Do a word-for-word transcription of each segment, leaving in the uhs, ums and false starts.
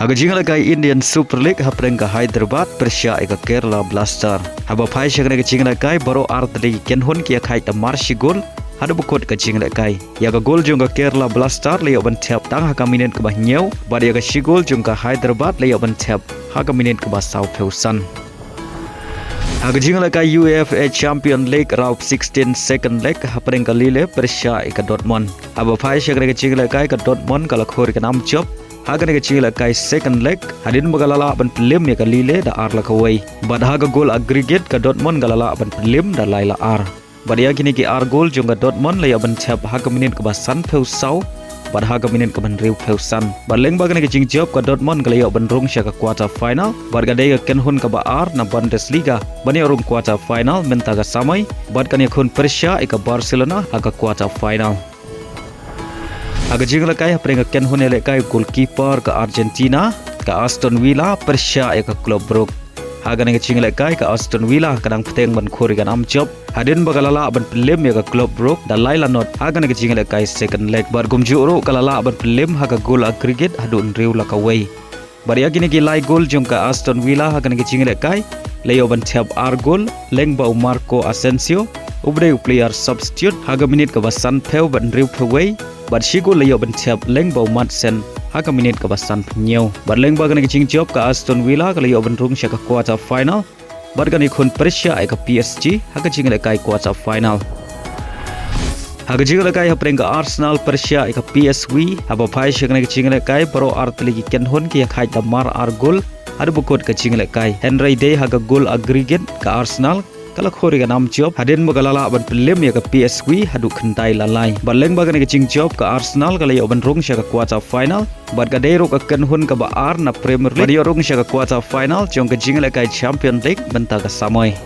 Ha ka jingïalehkai Indian Super League hapdeng ka Hyderabad pyrshah ïa ka Kerala Blaster. Haba phai sha kane ka jingïalehkai baroh artylli ki kynhun ki ïakhaid da mar shi gol haduh ba kut ka jingïalehkai. Ïa ka gol jong ka Kerala Blaster la ïoh ban thep tang ha ka minit kaba hynñiew bad ïa ka shi gol jong ka Hyderabad la ïoh ban thep ha ka minit kaba sawphew san. Ha ka jingïalehkai UEFA Champion League Round sixteen second leg hapdeng ka Lille pyrshah ïa ka Dortmund. Haba phai sha kane ka jingïalehkai ka Dortmund ka la khur ïa ka nam jop ha kane ka jingïalehkai second leg hadien ba ka la lah ban pynlem ïa ka Lille da ar la kawei. Bad ha ka gol aggregate ka Dortmund ka la lah ban pynlem da lai la ar. Bad ïa kine ki ar gol jong ka Dortmund la ïoh ban thep ha ka minit kaba sanphew saw bad ha ka minit kaba hynriewphew san. Bad lyngba kane ka jingjop ka Dortmund ka la ïoh ban rung sha ka quarter final bad ka dei ka kynhun kaba ar na Bundesliga ban ïoh rung quarter final mynta ka samoi bad kan ïakhun pyrshah ïa ka Barcelona ha ka quarter final. Ha ka jingïalehkai hapdeng ka kynhun ïalehkai goalkeeper ka Argentina ka Aston Villa pyrshah ïa ka Club Brugge. Ha kane ka jingïalehkai ka Aston Villa ka dang bteng ban khur ïa ka nam jop hadien ba ka la lah ban pynlem ïa ka Club Brugge da lai la not ha kane ka jingïalehkai second leg bad kumjuh ruh ka la lah ban pynlem ha ka gol aggregate haduh hynriew la kawei. Bad ïa kine ki lai gol jong ka Aston Villa ha kane ka jingïalehkai la ïoh ban thep ar gol lyngba u Marco Asensio uba dei u player substitute ha ka minit kaba sanphew bad hynriewphew wei bad shi gol la ïoh ban thep lyngba u Madsen ha ka minit kaba sanphew hynñiew. Bad lyngba kane ka jingjop ka Aston Villa ka la ïoh ban rung sha ka quarter final bad kan ïakhun pyrshah ïa ka P S G ha ka jingïalehkai quarter final. Ha ka jingïalehkai hapdeng ka Arsenal pyrshah ïa ka P S V haba phai sha kane ka jingïalehkai baroh artylli ki kynhun ki ïakhaid da mar ar gol haduh ba kut ka jingïalehkai. Hynrei dei ha ka gol aggregate ka Arsenal ka la khur ïa ka nam jop hadien ba ka la lah ban pynlem ïa ka P S V haduh khyndai la lai. Bad lyngba kane ka jingjop ka Arsenal ka la ïoh ban rung sha ka quarter final bad ka dei ruh ka kynhun kaba ar na Premier League ban ïoh rung sha ka quarter final jong ka jingïalehkai Champion League mynta ka samoi.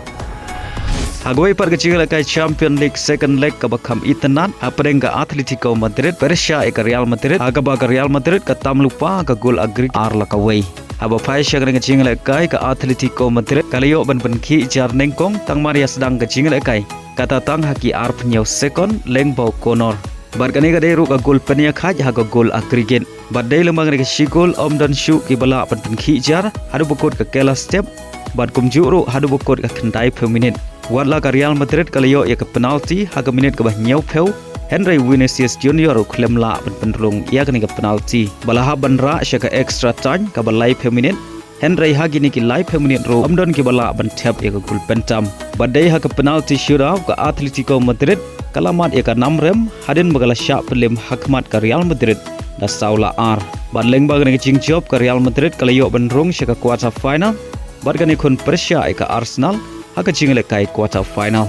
Ha kawei pat ka jingïalehkai Champion League second leg kaba kham itynnad hapdeng ka Atletico Madrid pyrshah ïa ka Real Madrid ha kaba ka Real Madrid ka tam lypa ka gol aggregate ar la kawei. Haba phai sha kane ka jingïalehkai ka Atletico Madrid ka la ïoh ban pynkhih jar nyngkong tang mar ïa sdang ka jingïalehkai kata tang ha ki arphew hynñiew second lyngba u Corner. Bad kane ka dei ruh ka gol pynïakhaid ha ka gol aggregate. Bad dei lyngba kane ka shi gol ym don shuh kiba lah ban pynkhih jar haduh ba kut ka kylla step bad kumjuh ruh haduh ba kut ka khyndaiphew minit. Wat la ka Real Madrid ka la ïoh ïa ka penalty ha ka minit kaba hynñiewphew hynrei Vinicius Junior u khlem lah ban pynrung ïa kane ka penalty ba la hap ban rah sha ka extra time kaba laiphew minit. Hynrei ha kine ki laiphew minit ruh ym don kiba lah ban thep ïa ka gol pyntam. Bad dei ha ka penalty shootout ka Atletico Madrid ka la mad ïa ka nam rem hadien ba ka la shah pynlem ha khmat ka Real Madrid da saw la ar. Bad lyngba kane ka jingjop ka Real Madrid ka la ïoh ban rung sha ka quarter final bad kan ïakhun pyrshah ïa ka Arsenal ha ka jingïalehkai quarter final.